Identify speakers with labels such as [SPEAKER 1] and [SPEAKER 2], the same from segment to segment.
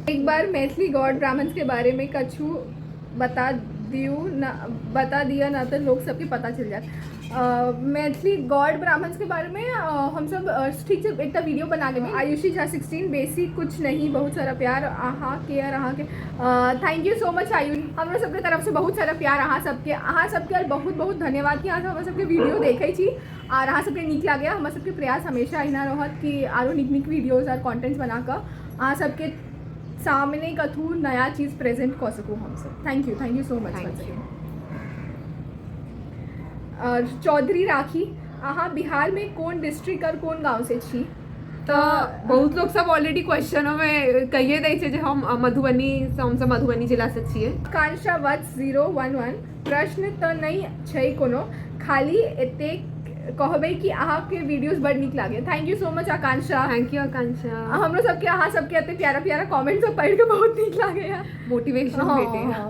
[SPEAKER 1] एक बार मैथिली गॉड ब्राह्मण के बारे में कछु बता दियू ना, बता दिया ना तऽ लोक सबके पता चलि जायत। मैथिली गॉड ब्राह्मण के बारे में हमसब ठीक छै, एकटा वीडियो बना लेबै। आयुषी झा 16, बेसी कुछ नहीं, बहुत सारा प्यार अहाँके और अहाँके। Thank you so much Ayush, हमरो सबके तरफसँ बहुत सारा प्यार अहाँ सबके, अहाँ सबके, और बहुत बहुत धन्यवाद कि अहाँ सब हमर सबके वीडियो देखै छी और अहाँ सबके नीक लागैए। हमर सबके प्रयास हमेशा अहिना रहत कि आरो नीक नीक वीडियोज और कॉन्टेंट्स बना कऽ अहाँ सबके सामने कथू नया चीज प्रेजेंट कऽ सकू हमसब। Thank you, thank you so much.
[SPEAKER 2] Thank you.
[SPEAKER 1] और चौधरी राखी, अहाँ बिहारमे कोन डिस्ट्रिक्ट और कोन गाँवसँ छी?
[SPEAKER 2] तऽ बहुत लोक सब ऑलरेडी क्वेश्चनोमे कहिए दै छै जे हम मधुबनी, हमसब मधुबनी जिलासँ छियै।
[SPEAKER 1] आकांक्षा वत्स 011, प्रश्न तऽ नहि छै कोनो, खाली एतेक कहबै कि अहाँके वीडियोस बड़ नीक लागै। Thank you so much Akanksha.
[SPEAKER 2] Thank you Akanksha.
[SPEAKER 1] हमरो सबके अहाँ सबके एते प्यारा प्यारा कमेंट सब पढ़ि कऽ बहुत नीक लागैया।
[SPEAKER 2] मोटिवेशन भेटैया।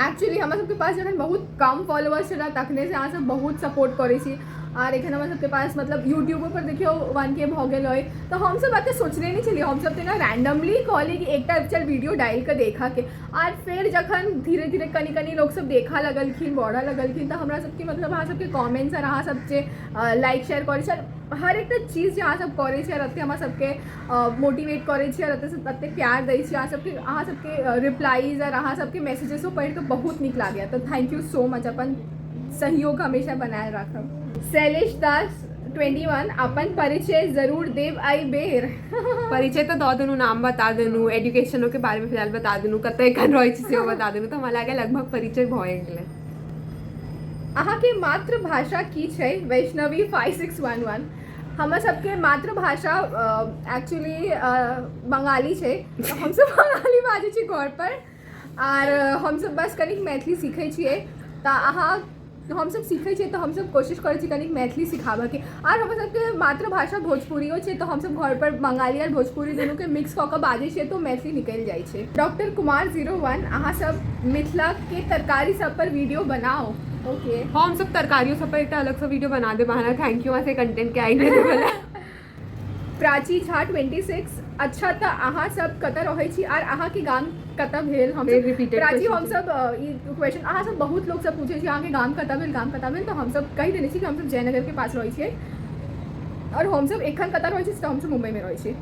[SPEAKER 1] एक्चुअली हमरा सबके पास जखन बहुत कम फॉलोअर्स छलै, तखने से अहाँ सब बहुत सपोर्ट करै छी। आर एखन हमरा सबके पास मतलब यूट्यूबो पर देखियौ 1K भऽ गेल अइ, तऽ हमसब एते सोचने नहि छलियै। हमसब तऽ एना रैंडमली कहलियै कि एकटा चल वीडियो डालि कऽ देखऽके। आर फेर जखन धीरे धीरे कनि कनि लोकसब देखऽ लगलखिन, बढ़ऽ लगलखिन, तऽ हमरा सबके मतलब अहाँ सबके कमेंट्स आर अहाँ सब जे लाइक शेयर करै छी, हर एकटा चीज जे अहाँ सब करै छी, आर एते हमरा सबके मोटिवेट करै छी, आर एते एते प्यार दै छी अहाँ सबके, अहाँ सबके रिप्लाइज आर अहाँ सबके मैसेजेसो पढ़ि कऽ बहुत नीक लागैया। तऽ thank you so much, अपन सहयोग हमेशा बनायल राखब। शैलेश दास 21, अपन परिचय जरूर देब एहि बेर।
[SPEAKER 2] परिचय तऽ दऽ देलहुँ, नाम बता देलहुँ, एजुकेशनो के बारेमे फिलहाल बता देलहुँ, कतऽ एखन रहै छी सेहो बता देलहुँ, तऽ हमरा लागैए लगभग परिचय भए गेलै।
[SPEAKER 1] अहाँके मातृभाषा की छै? वैष्णवी 5611, हमर सबके मातृभाषा एक्चुअली बंगाली छै, तऽ हमसब बंगाली बाजै छी घर पर, आर हमसब बस कनिक मैथिली सीखै छियै। तऽ अहाँ हमसब सीखै छियै तऽ हमसब कोशिश करै छी कनिक मैथिली सिखाबऽके। आर हमर सबके मातृभाषा भोजपुरियो छै, तऽ हमसब घर पर बंगाली आर भोजपुरी दुनूके मिक्स कऽ कऽ बाजै छियै, तऽ मैथिली निकलि जाइ छै। डॉक्टर कुमार 01, अहाँ सब मिथिलाके तरकारी सब पर वीडियो बनाउ। ओके।
[SPEAKER 2] हम सब तरकारियो सब पर एकटा अलगसँ वीडियो बना देब अहाँ। Thank you अहाँ से कंटेंट के आइडिया देबऽ।
[SPEAKER 1] प्राची झा 26, अच्छा तऽ अहाँ सब कतऽ रहै छी आर अहाँके गाम कतऽ भेल? हम
[SPEAKER 2] फेर repeated
[SPEAKER 1] Prachi,
[SPEAKER 2] question।
[SPEAKER 1] हमसब ई क्वेश्चन अहाँ सब बहुत लोक सब पूछै छी, अहाँके गाम कतऽ भेल, गाम कतऽ भेल, तऽ हमसब कहि देने छी कि हमसब जयनगरके पास रहै छियै। और हमसब एखन कतऽ रहै छी तऽ हमसब मुम्बईमे रहै छी।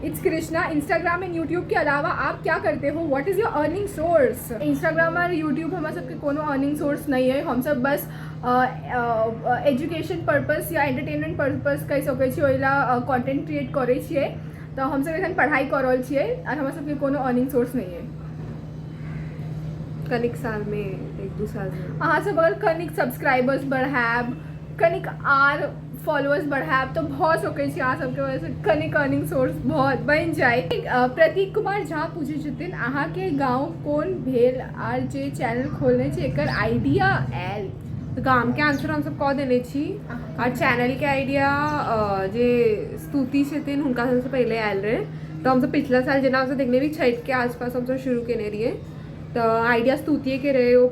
[SPEAKER 1] It's Krishna, Instagram and YouTube के अलावा आप क्या करते हो? What is your earning source? Instagram और यूट्यूब हमरा सबके कोनो अर्निंग सोर्स नहि अइ। हमसब बस एजुकेशन पर्पस या एंटरटेनमेंट पर्पस कहि सकै छी, ओहि लए कंटेंट क्रिएट करै छियै। तऽ हमसब एखन पढ़ाइ कऽ रहल छियै आर हमरा सबके कोनो अर्निंग सोर्स नहि अइ।
[SPEAKER 2] कनिक सालमे, 1-2 सालमे।
[SPEAKER 1] अहाँ सब अगर कनिक सब्सक्राइबर्स बढ़ायब, कनिक आर फॉलोअर्स बढ़ायब, तऽ भऽ सकै छै अहाँ सबके वजहसँ कनिक अर्निंग सोर्स भऽ बनि जाय। प्रतीक कुमार झा पूछै छथिन, अहाँके गाँव कोन भेल आर जे चैनल खोलने छी एकर आइडिया आयल?
[SPEAKER 2] तऽ गामके आंसर हमसब कऽ देने छी। आर चैनलके आइडिया जे स्तुति छथिन, हुनका सबसँ पहिले आयल रहै। तऽ हमसब पिछला साल जेना हमसब देखने रही, छठिके आसपास हमसब शुरू केने रहियै, तऽ आइडिया स्तुतिएके रहै। ओ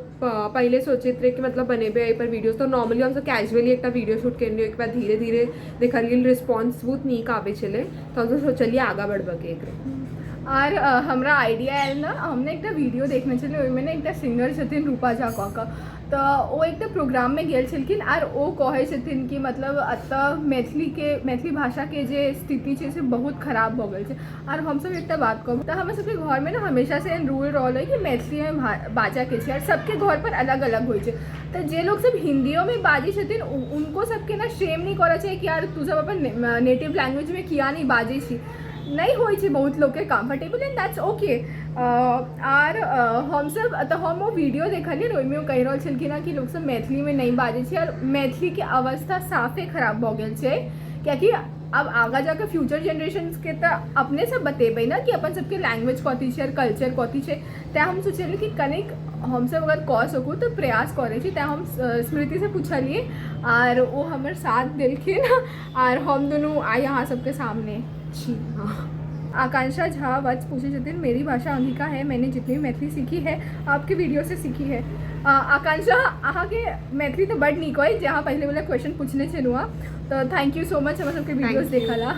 [SPEAKER 2] पहिले सोचैत रहै कि मतलब बनेबै एहिपर वीडियोस, तऽ नॉर्मली हमसब कैजुअली एकटा वीडियो शूट केने रहियै। ओहिके बाद धीरे धीरे देखलियै रिस्पॉन्स बहुत नीक आबै छलै, तऽ हमसब सोचलियै आगाँ बढ़बऽके एकरे।
[SPEAKER 1] आर हमरा आइडिया आयल ने, हम ने एकटा वीडियो देखने छलियै, ओहिमे ने एकटा सिंगर छथिन रूपा झा कऽ कऽ, तऽ ओ एकटा प्रोग्राममे गेल छलखिन आर ओ कहै छथिन कि मतलब एतऽ मैथिलीके, मैथिली भाषाके जे स्थिति छै से बहुत खराब भऽ गेल छै। आर हमसब एकटा बात कहब तऽ हमर सबके घरमे ने हमेशासँ एहन रूल रहल अइ कि मैथिलीमे बाजऽके छै। आर सबके घर पर अलग अलग होइ छै, तऽ जे लोक सब हिन्दियोमे बाजै छथिन, उनको सबके ने शेम नहि करऽ चाही कि यार तू सब अपन नेटिव लैंग्वेजमे किया नहि बाजै छी। नहि होइ छै बहुत लोकके कम्फर्टेबल, एंड that's okay. आर हमसब तऽ हम ओ वीडियो देखलियै, ओहिमे ओ कहि रहल छलखिन हँ कि लोकसब मैथिलीमे नहि बाजै छै आर मैथिलीके अवस्था साफे खराब भऽ गेल छै, कियाकि आब आगाँ जाकऽ फ्यूचर जेनरेशन्सके तऽ अपने सब बतेबै ने कि अपन सबके लैंग्वेज कथी छै आओर कल्चर कथी छै। तेँ हम सोचलियै कि कनिक हमसब अगर कऽ सकू तऽ प्रयास करै छी। तेँ हम स्मृतिसँ पुछलियै आर ओ हमर साथ देलखिन आर हम दुनू आइ अहाँ सबके सामने छी। आकांक्षा झा वत्स पूछे छथिन, मेरी भाषा अंगिका है, मैंने जितनी भी मैथिली सीखी है आपके वीडियो से सीखी है। आकांक्षा, अहाँके मैथिली तऽ बड नीक अइ, जे अहाँ पहिले वाला क्वेश्चन पूछने छलहुँ हँ, तऽ thank you so much हमर सबके वीडियोस
[SPEAKER 2] Thank you.
[SPEAKER 1] देखऽ ला।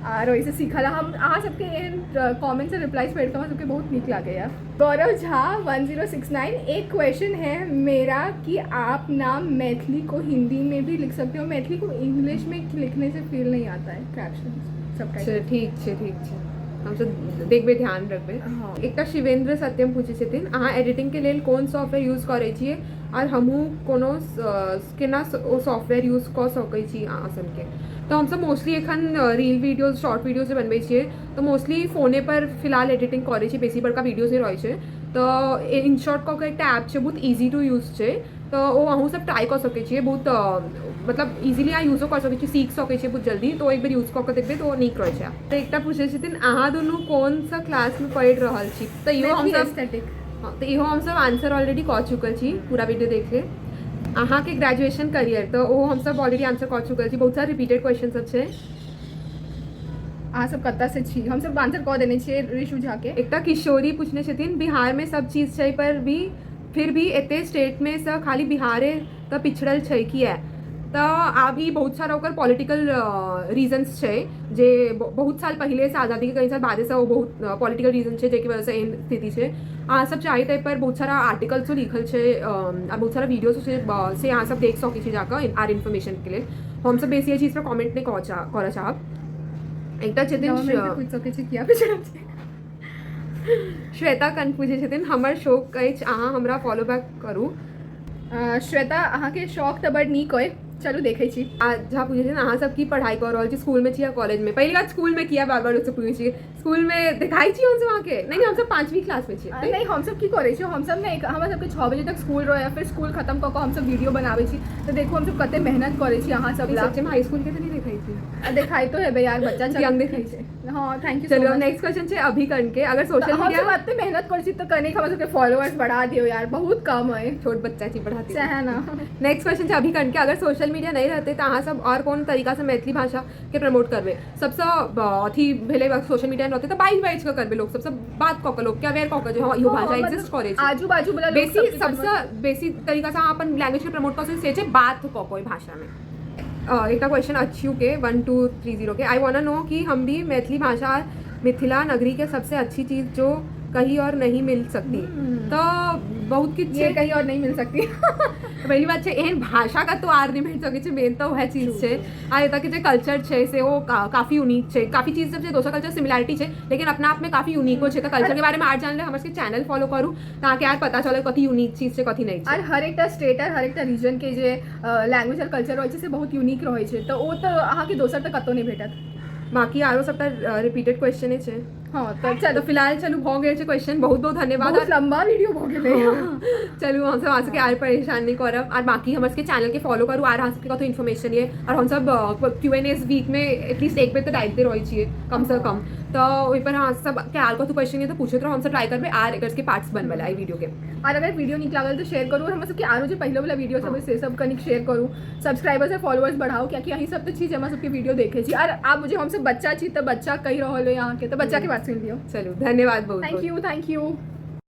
[SPEAKER 1] आर ओहिसँ सीखल। हम अहाँ सबके एहन कमेंट्स और रिप्लाईज पढ़ि कऽ हमरा सबके बहुत नीक लागैया। गौरव झा 1069, एक क्वेश्चन है मेरा कि आप नाम मैथिली को हिंदी में भी लिख सकते हो? मैथिली को इंग्लिश में लिखने से फील नहीं आता है, कैप्शन सब।
[SPEAKER 2] अच्छा, ठीक छै, ठीक छै, हमसब देखबै, ध्यान रखबै। एकटा शिवेंद्र सत्यम पूछै छथिन, अहाँ एडिटिंगके लेल कोन सॉफ्टवेयर यूज करै छियै आओर हमहूँ कोनो केना ओ सॉफ्टवेयर यूज कऽ सकै छी अहाँ सबके? तऽ हमसब मोस्टली एखन रील वीडियोज, शॉर्ट वीडियोज जे बनबै छियै, तऽ मोस्टली फोने पर फिलहाल एडिटिंग करै छियै। बेसी बड़का वीडियोज नहि रहै छै, तऽ इनशॉट कऽ कऽ एकटा ऐप छै, बहुत इजी टू यूज छै, तऽ ओ अहूँ सब ट्राई कऽ सकै छियै। बहुत मतलब इजीली अहाँ यूजो कऽ सकै छी, सीख सकै छियै बहुत जल्दी। तऽ ओ एक बेर यूज कऽ कऽ देखबै तऽ ओ नीक रहै छै। तऽ एकटा पूछै छथिन, अहाँ दुनू कोन सा क्लासमे पढ़ि रहल छी? तऽ इहो हमसब
[SPEAKER 1] एस्थेटिक।
[SPEAKER 2] हँ, तऽ इहो हमसब आंसर ऑलरेडी कऽ चुकल छी, पूरा वीडियो देख ले। अहाँके ग्रेजुएशन करियर, तऽ ओ हमसब ऑलरेडी आंसर कऽ चुकल छी। बहुत सारा रिपीटेड क्वेश्चन सब छै।
[SPEAKER 1] अहाँ सब कतऽ से छी, हमसब आंसर कऽ देने छियै ऋषु झा के।
[SPEAKER 2] एकटा किशोरी पूछने छथिन, बिहारमे सब चीज छै, पर भी फिर भी एते स्टेटमे सँ खाली बिहारे तऽ पिछड़ल छै, किया? तऽ आब ई बहुत सारा ओकर पॉलिटिकल रीजन्स छै, जे बहुत साल पहिलेसँ, आज़ादीके कई साल बादेसँ ओ बहुत पॉलिटिकल रीजन छै, जाहिके वजहसँ एहन स्थिति छै। अहाँ सब चाही तऽ एहिपर बहुत सारा आर्टिकल्सो लिखल छै आ बहुत सारा वीडियोसो छै, से अहाँ सब देख सकै छी जाकऽ आर इन्फॉर्मेशनके लेल। हमसब बेसी एहि चीजपर कमेंट नहि करऽ चाहब। एकटा छथिन
[SPEAKER 1] गवर्नमेंट से पूछि सकै छी किया पिछड़ल छै।
[SPEAKER 2] श्वेता कन पूछै छथिन, हमर शौक अछि, अहाँ हमरा फॉलो बैक करू।
[SPEAKER 1] श्वेता, अहाँके शौक तऽ बड़ नीक अइ, चलू देखै छी।
[SPEAKER 2] आ झा पूछै छथिन, अहाँ सब की पढ़ाइ कऽ रहल छी, स्कूलमे छी या कॉलेजमे? पहिली बात, स्कूलमे किया बार बार लोकसँ पूछै छियै? स्कूलमे देखाइ छी हमसब अहाँके? नहि नहि, हमसब पाँचवीं क्लासमे छियै।
[SPEAKER 1] नहि, हमसब की करै छी, हमसब ने हमरा सबके 6 बजे तक स्कूल रहै, फिर स्कूल खतम कऽ कऽ हमसब वीडियो बनाबै छी। तऽ देखू, हमसब कते मेहनत करै छी अहाँ सब ला।
[SPEAKER 2] सच्चे हाई स्कूल के तऽ नहि देखाइ छी।
[SPEAKER 1] देखाइ तो हेबै यार, बच्चा सब।
[SPEAKER 2] यंग देखाइ छै।
[SPEAKER 1] हँ, thank you.
[SPEAKER 2] चलू, नेक्स्ट क्वेश्चन छै अभिकर्ण के, अगर सोशल मीडिया
[SPEAKER 1] हमसब एते मेहनत करै छी तऽ कनिक हमरा सबके फॉलोअर्स बढ़ा दियौ यार, बहुत कम अइ।
[SPEAKER 2] छोट बच्चा छी, बढ़ा दियौ।
[SPEAKER 1] सएह ने।
[SPEAKER 2] नेक्स्ट क्वेश्चन छै अभिकर्ण के, अगर सोशल मीडिया नहि रहतै तऽ अहाँ सब आओर कोन तरीकासँ मैथिली भाषाके प्रमोट करबै? सबसँ अथी भेलै, सोशल मीडिया रहतै तऽ बाजि बाजि कऽ करबै, लोक सबसँ बात कऽ कऽ, लोकके अवेयर कऽ कऽ जे हँ, इहो भाषा एग्जिस्ट करै छै।
[SPEAKER 1] आजू बाजू वाला लोक
[SPEAKER 2] बेसी
[SPEAKER 1] सबके।
[SPEAKER 2] सबसँ बेसी तरीकासँ अहाँ अपन लैंग्वेजके प्रमोट कऽ सकै से छै बात कऽ कऽ ओहि भाषामे। एकटा क्वेश्चन अच्छू के 1230 के, I want no कि हम भी मैथिली भाषा और मिथिला नगरी के सबसे अच्छी चीज जो कहीं और नहीं मिल सकती। तऽ बहुत किछु
[SPEAKER 1] ये
[SPEAKER 2] छै।
[SPEAKER 1] कहीं और नहीं मिल सकती।
[SPEAKER 2] पहिली बात छै, एहन भाषा कतौ आर नहि भेट सकै छै, मेन तऽ वएह चीज छै। आ एतऽके जे कल्चर छै से ओ काफी यूनिक छै। काफी चीज सब छै, दोसर कल्चर सिमिलैरिटी छै, लेकिन अपना आपमे काफी यूनिको छै। तऽ कल्चर के बारेमे आर जान ले हमर सबके चैनल फॉलो करू, तऽ अहाँके आर पता चलत कथी यूनिक चीज छै, कथी नहि छै।
[SPEAKER 1] आर हर एकटा स्टेट आर हर एकटा रीजन के जे लैंग्वेज और कल्चर रहै छै से बहुत यूनिक रहै छै, तऽ ओ तऽ अहाँके दोसर तऽ कतौ नहि भेटत।
[SPEAKER 2] बाकी आरो सबटा रिपीटेड क्वेश्चने छै।
[SPEAKER 1] हँ, तऽ
[SPEAKER 2] तऽ
[SPEAKER 1] चलू।
[SPEAKER 2] फिलहाल चलू, भऽ गेल छै क्वेश्चन। बहुत बहुत धन्यवाद।
[SPEAKER 1] बहुत लंबा वीडियो भऽ गेलै।
[SPEAKER 2] चलू, हमसब अहाँ सबके आर परेशान नहि करब। आर बाकी हमर सबके चैनलके फॉलो करू, आर अहाँ सबके कतौ इन्फॉर्मेशन ये, आओर हमसब क्यू एन एस वीकमे एटलीस्ट एक बेर तऽ डालिते रहै छियै कमसँ कम, तऽ ओहिपर अहाँ सबके आर कतौ क्वेश्चन ये तऽ पूछैत रहू। हमसब ट्राई करबै आर एकर सबके पार्ट्स बनबै ला एहि वीडियोके।
[SPEAKER 1] आर अगर वीडियो नीक लागल तऽ शेयर करू, और हमर सबके आरो जे पहिलो वाला वीडियो सब है से सब कनिक शेयर करू। सब्सक्राइबर्स और फॉलोअर्स बढ़ाओ, कियाकि अहीं सब तऽ छी जे हमरा सबके वीडियो देखै छी। आर आब जे हमसब बच्चा छी, तऽ बच्चा कहि रहल है अहाँके, तऽ बच्चा के बात सुनि लियौ।
[SPEAKER 2] चलू, धन्यवाद बहुत
[SPEAKER 1] thank
[SPEAKER 2] बहुत।
[SPEAKER 1] You, thank you.